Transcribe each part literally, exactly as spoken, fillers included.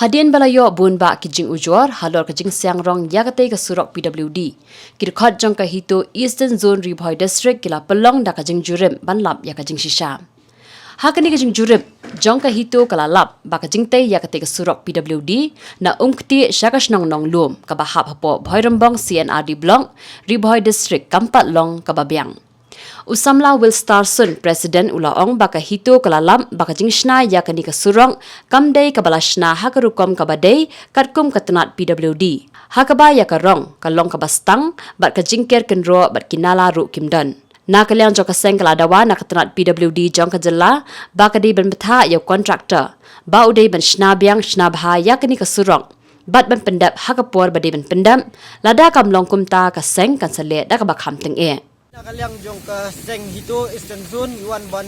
Hadien ba la ïoh bun bah ki jingujor halor ka jingsiang rong ïa katei ka surok P W D, ki dkhot jong ka HITO Eastern Zone Ri Bhoi District ki la pynlong da ka jingjurip ban lap ïa ka jingshisha. Ha kane ka jingjurip jong ka HITO ka la lap ba ka jingtei ïa katei ka surok P W D na Umktieh sha ka shnong Nonglum kaba hap hapoh Bhoirymbong C and R D Block, Ri Bhoi District kam pat long kaba biang. U samla Will Starson, President, u la ong ba ka HITO ka la lap ba ka jingshna ïa kane ka surok kam dei kaba la shna ha ka rukom kaba dei katkum ka tnat P W D, ha kaba ïa ka rong ka long kaba stang bad ka jingker kynroh bad ki nala ruh kim don. Na ka liang jong ka seng ka la dawa na ka tnat P W D jong ka jylla ba ka dei ban bthah ïa u kontraktor ba u dei ban shna biang shna bha ïa kane ka surok bad ban pyndep ha ka por ba dei ban pyndep, lada kam long kumta ka seng kan sa leh da kaba kham tyngeh. Na ka liang jong ka seng HITO Eastern Zone ngi wan ban,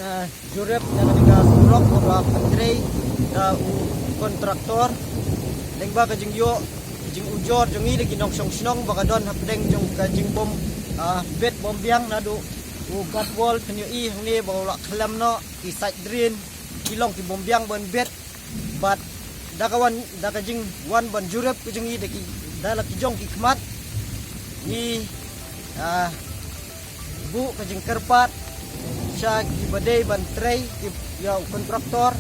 eh, jurip ïa kane ka surok kaba pyntrei da u kontraktor. Lyngba ka jingïoh ka jingujor jong ngi da ki nongshong shnong ba ka don hapdeng jong ka jingbym, ah, bit bym biang naduh u guard wall, phin ïohi hangne ba u la khlem noh, ki side drain ki long ki bym biang ban bit. Bad da ka wan, da ka jingwan ban jurip ka jong ngi da ki, da la ki jong ki khmat, ngi, ah, buh ka jingkyrpad sha kiba dei ban trei, ki, ïa u kontraktor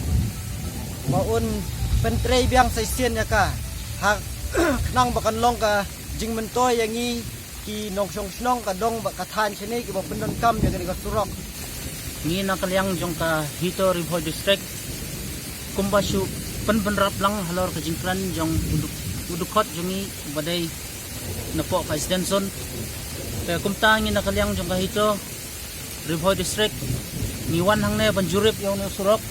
ba un pyntrei biang sa shisien ïa ka, ha khnang ba kan long ka jingmyntoi ïa ngi ki nongshong shnong ka dong bad ka thaiñ shane kiba pyndonkam ïa kane ka surok. Ngi na ka liang jong ka HITO Ri Bhoi District, kumba shu pynbynrap lang halor ka jingkren jong u dkhot jong ngi ba dei napoh ka Eastern Zone. Te kumta ngi na ka liang jong ka HITO Ri Bhoi District ngi wan hangne ban jurip ïa une u surok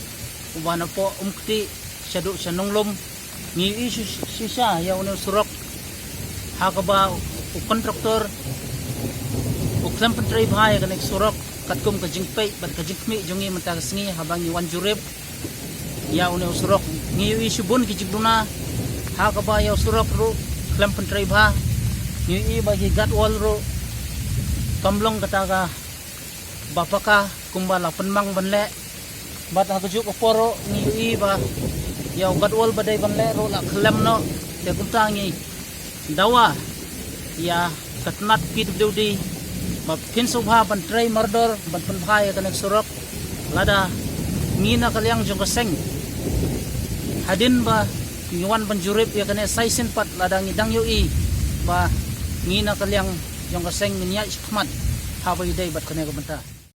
uba napoh Umktieh shaduh sha Nonglum. Ngi ïohi shisha ïa une u surok ha kaba u kontraktor u khlem pyntrei bha ïa kane ka surok katkum ka jingpeit bad ka jingkhmih jong ngi mynta ka sngi haba ngi wan jurip ïa une u surok. Ngi ïohi shibun ki jingduna ha kaba ïa u surok ruh khlem pyntrei bha. Ngi ïohi ba ki guard wall ruh kam long kata kaba paka kumba la pynmang ban leh. Bad ha kajuh ka por ruh ngi ïohi ba ïa u guard wall ba dei ban leh ruh la khlem noh. Te kumta ngi dawa ïa ka tnat P W D ba phin sngewbha ban trei mardor ban pynbha ïa kane ka surok. Lada ngi na ka liang jong ka seng, hadien ba ngi wan ban jurip ïa kane sa shisien pat, lada ngi dang ïohi ba ngi na ka liang jong ka seng ngin ïaid shakhmat haba ïadei bad kane ka bynta.